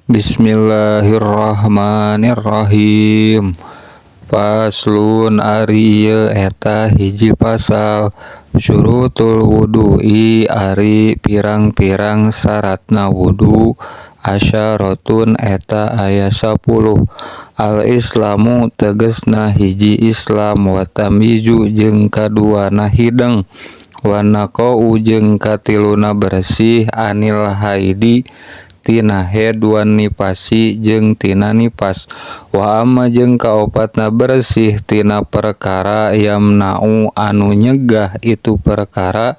Bismillahirrahmanirrahim. Faslun ari ieu eta hiji pasal. Syurutul wudu'i ari pirang-pirang syaratna wudu asyaratun eta aya 10. Al islamu tegesna hiji Islam wa tamyizu jeung kaduana hideng wa naqau jeung katiluna bersih anil haidi tina haid wan nifasi jeung tina nifas wa amma jeung kaopatna bersih tina perkara yamna'u anu nyegah itu perkara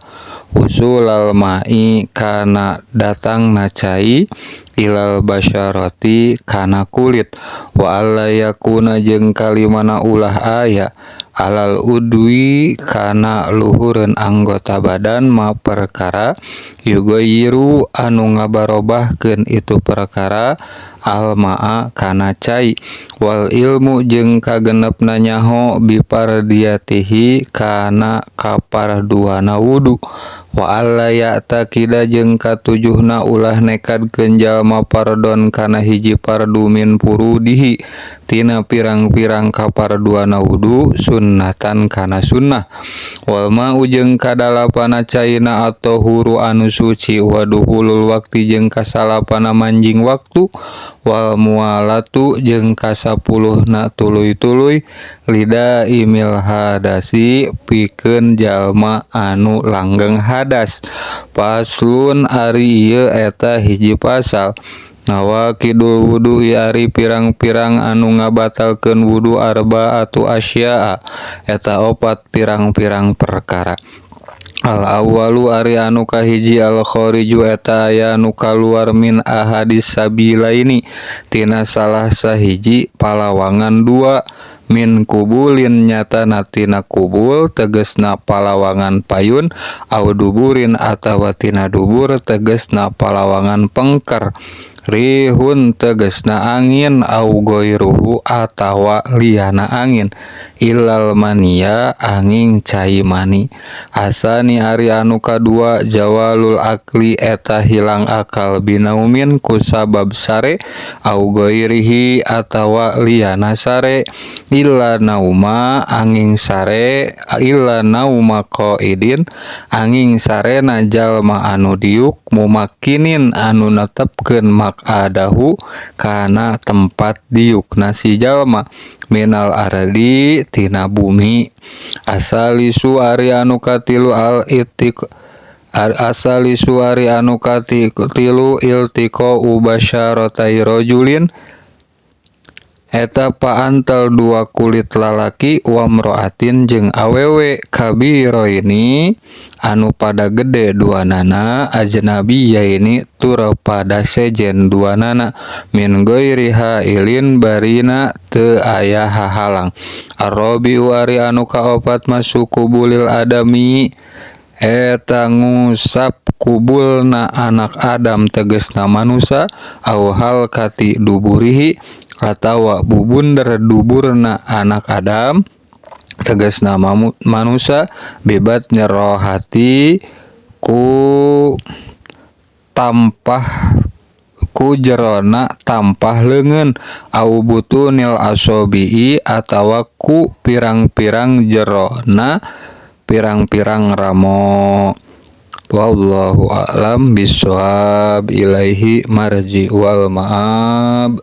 usulal ma'i kana datangna cai ilal basyarati kana kulit wa alla yakuna jeung kalimana ulah aya alal udwi kana luhureun anggota badan ma perkara yughayyiru anu ngabarobahkeun itu perkara almaa kana cai wal ilmu jeung kagenepna nyaho bifardiyatihi kana kaparduana wudu wa alla ya'taqida jeung katujuhna ulah nekadkeun jalma fardon kana hiji fardu min furudihi tina pirang-pirang kaparduana wudu sunnatan kana sunnah wal ma'u jeung kadalapana caina at-tahuru anu suci wa duhulul waqti jeung kasalapana manjing waktu wal muwalatu jeung kasapuluhna tuluy-tuluy lida imil hadasi pikeun jalma anu langgeng hadas. Faslun ari ieu eta hiji pasal. Nawaqidul wudu ari pirang-pirang anu ngabatalkeun wudu arba'atu asya'a eta opat pirang-pirang perkara. Al awwalu ari anu kahiji al khariju eta aya anu kaluar min ahadis sabilaini tina salah sahiji palawangan dua min kubulin nyatana tina kubul tegesna palawangan payun au duburin atawa tina dubur tegesna palawangan pengker rihun tegesna angin au goiruhu atawa liana angin ilal mania angin cai mani. Asani ari anu kadua jawalul akli eta hilang akal binaumin kusabab sare au goirihi atawa liana sare illa nauma angin sare illa nauma qaidin angin sarena jalma anu diuk mumakinin anu netepkeun adahu kana tempat diukna si jalma minal ardi tina bumi. Asalisu ari anu katilu al itiq asalisu ari anu katilu iltiqa ubasyaratai rajulin eta paantel dua kulit lalaki wa mroatin jeung awewe kabiroini anu pada gede duanana ajnabiyaini tur pada sejen duanana min ghairi hailin barina teu aya hahalang. Arrabiu ari anu kaopat masuk kubulil adami eta ngusap kubulna anak Adam tegesna manusa au halkati duburihi atawa bubunder duburna anak Adam tegesna manusa bibat nyerohati ku tampah ku jerona tampah leungeun au butunil asobii atawa ku pirang-pirang jerona pirang-pirang ramo. Wallahu a'lam bissawab, ilaihi marji wal ma'ab.